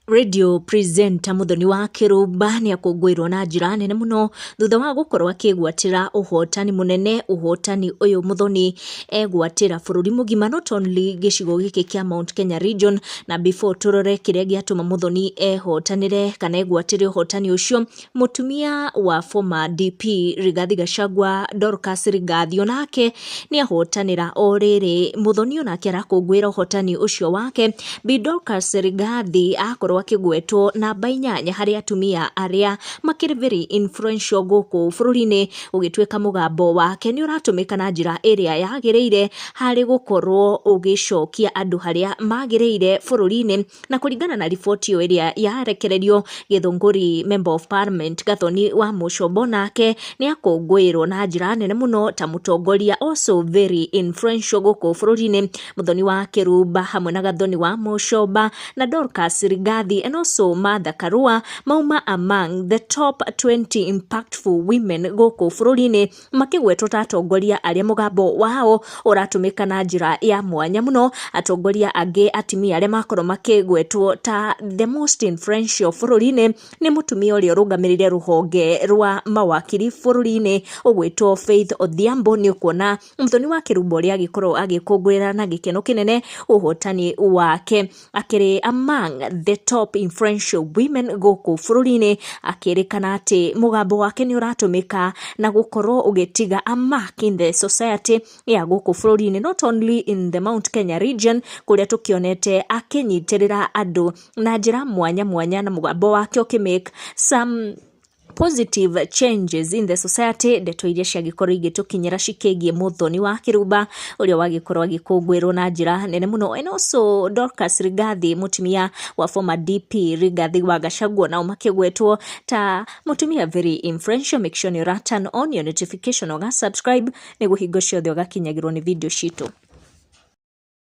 Radio presenter Muthoni wa Kĩrũmba nĩ akũngũĩirwo na njĩra nene mũno thutha wa gũkorwo akĩgwatĩra ũhotani mũnene. Ũhotani ũyũ Muthoni egwatĩra bũrũri mũgima, not only gĩcigo gĩkĩ kĩa Mount Kenya region. Na before tũrore kĩrĩa gĩatũma Muthoni ehotanĩre kana egwatĩre ũhotani ũcio, mũtumia wa former DP Rigathi Gachagua, Dorcas Rigathi, onake nĩ ahotanĩra. O rĩrĩ Muthoni onake arakũngũĩra ũhotani ũcio wake, Bi Dorcas Rigathi akorwo akĩgwetwo namba 8 harĩ atumia arĩa makĩrĩ very influential gũkũ bũrũri-inĩ, gũgĩtuĩka mũgambo wake nĩ ũratũmĩka na njĩra ĩrĩa yagĩrĩire harĩ gũkorwo ũgĩcokia andũ harĩa magĩrĩire bũrũri-inĩ. Na kũringana na riboti ĩyo ĩrĩa yarekererio, Gĩthũngũri Member of Parliament Gathoni wa Mũcombo nake nĩ akũngũĩrwo na njĩra nene mũno ta mũtongoria also very influential gũkũ bũrũri-inĩ. Muthoni wa Kĩrumba hamwe na Gathoni wa Mũcomba na Dorcas Rigathi and also Martha Karua mauma among the top 20 impactful women gũkũ bũrũri-inĩ, makĩgwetwo ta atongoria arĩa mũgambo wao ũratũmĩka na njĩra ya mwanya mũno. Atongoria angĩ atumia arĩa makorwo makĩgwetwo ta the most influential bũrũri-inĩ nĩ mũtumia ũrĩa ũrũgamĩrĩire rũhonge rwa mawakiri bũrũri-inĩ ũgwĩtwo Faith Odhiambo. Nĩ ũkuona Muthoni wa Kĩrumba ũrĩa agĩkorwo agĩkũngũĩra na gĩkeno kĩnene ũhotani wake, akĩrĩ among the top influential women gũkũ bũrũri-inĩ, akĩrĩkana atĩ mũgambo wake nĩ ũratũmĩka na gũkorwo ũgĩtiga a mark in the society ya gũkũ bũrũri-inĩ, not only in the Mount Kenya region, kũrĩa tũkĩonete akĩnyitĩrĩra andũ na njĩra mwanya mwanya na mũgambo wake ũkĩ make some positive changes in the society. Ndeto iria ciagĩkorwo igĩtũkinyĩra cikĩgiĩ Muthoni wa Kĩrumba ũrĩa wagĩkorwo agĩkũngũĩrwo na njĩra nene mũno, and also Dorcas Rigathi, mũtumia wa former DP Rigathi wa Gachagua, nao makĩgwetwo ta mũtumia very influential. Make sure nĩ ũra turn on your notification, ũga subscribe nĩguo hingo ciothe ũgakinyagĩrwo nĩ video citũ.